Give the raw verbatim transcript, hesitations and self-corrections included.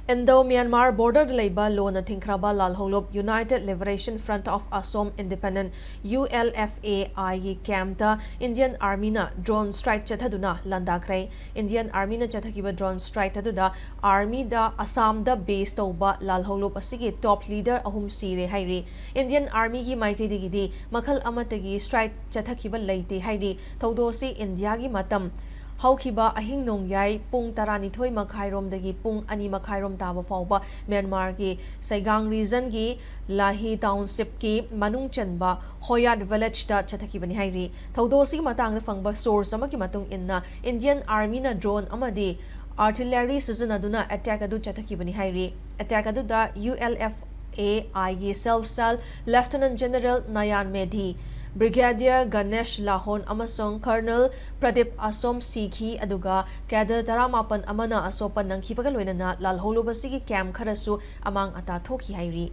Indo-Myanmar border ꯗ ꯂꯩꯕ ꯂꯣꯟꯅ ꯊꯤꯡꯈ꯭ꯔꯕ ꯂꯥꯜꯍꯧꯂꯨꯞ United Liberation Front of Assam Independent, ULFAI ꯒꯤ camp ꯇ Indian Army ꯅ drone strike ꯆꯠꯊꯗꯨꯅ ꯂꯥꯟꯗꯥꯈ꯭ꯔꯦ꯫ Indian Army ꯅ ꯆꯠꯊꯈꯤꯕ drone strike ꯑꯗꯨꯗ army ꯗ ꯑꯁꯥꯝꯗ base ꯇꯧꯕ ꯂꯥꯜꯍꯧꯂꯨꯞ ꯑꯁꯤꯒꯤ top leader ꯑꯍꯨꯝ ꯁꯤꯔꯦ ꯍꯥꯏꯔꯤ꯫ Indian Army ꯒꯤ ꯃꯥꯏꯀꯩꯗꯒꯤꯗꯤ ꯃꯈꯜ ꯑꯃꯠꯇꯒꯤ strike ꯆꯠꯊꯈꯤꯕ ꯂꯩꯇꯦ ꯍꯥꯏꯔꯤ꯫ ꯊꯧꯗꯣꯛ ꯑꯁꯤ ꯏꯟꯗꯤꯌꯥꯒꯤ ꯃꯇꯝ ꯍꯧꯈꯤꯕ ꯑꯍꯤꯡ ꯅꯣꯡꯌꯥꯏ ꯄꯨꯡ ꯇꯔꯥꯅꯤꯊꯣꯏ ꯃꯈꯥꯏꯔꯣꯝꯗꯒꯤ ꯄꯨꯡ ꯑꯅꯤ ꯃꯈꯥꯏꯔꯣꯝ ꯇꯥꯕ ꯐꯥꯎꯕ ꯃ꯭ꯌꯥꯟꯃꯥꯔꯒꯤ ꯁꯩꯒꯥꯡ region ꯒꯤ ꯂꯥꯍꯤ township ꯀꯤ ꯃꯅꯨꯡ ꯆꯟꯕ ꯍꯣꯌꯥꯠ village ꯇ ꯆꯠꯊꯈꯤꯕꯅꯤ ꯍꯥꯏꯔꯤ꯫ ꯊꯧꯗꯣꯛ ꯑꯁꯤꯒꯤ ꯃꯇꯥꯡꯗ ꯐꯪꯕ source ꯑꯃꯒꯤ ꯃꯇꯨꯡ ꯏꯟꯅ, Indian Army ꯅ drone ꯑꯃꯗꯤ artillery ꯁꯤꯖꯤꯟꯅꯗꯨꯅ attack ꯑꯗꯨ ꯆꯠꯊꯈꯤꯕꯅꯤ ꯍꯥꯏꯔꯤ꯫ Attack ꯑꯗꯨꯗ ULFAI ꯒꯤ self style Lieutenant General ꯅꯌꯥꯟ ꯃꯦꯙꯤ, Brigadier Ganesh ꯂꯥꯍꯣꯟ ꯑꯃꯁꯨꯡ Colonel ꯄ꯭ꯔꯗꯤꯞ ꯑꯁꯣꯝ ꯁꯤꯈꯤ, ꯑꯗꯨꯒ cadre ꯇꯔꯥꯃꯥꯄꯟ ꯑꯃꯅ ꯑꯁꯣꯛꯄ ꯅꯪꯈꯤꯕꯒ ꯂꯣꯏꯅꯅ ꯂꯥꯜꯍꯧꯂꯨꯞ ꯑꯁꯤꯒꯤ camp ꯈꯔꯁꯨ ꯑꯃꯥꯡ ꯑꯇꯥ ꯊꯣꯛꯈꯤ ꯍꯥꯏꯔꯤ꯫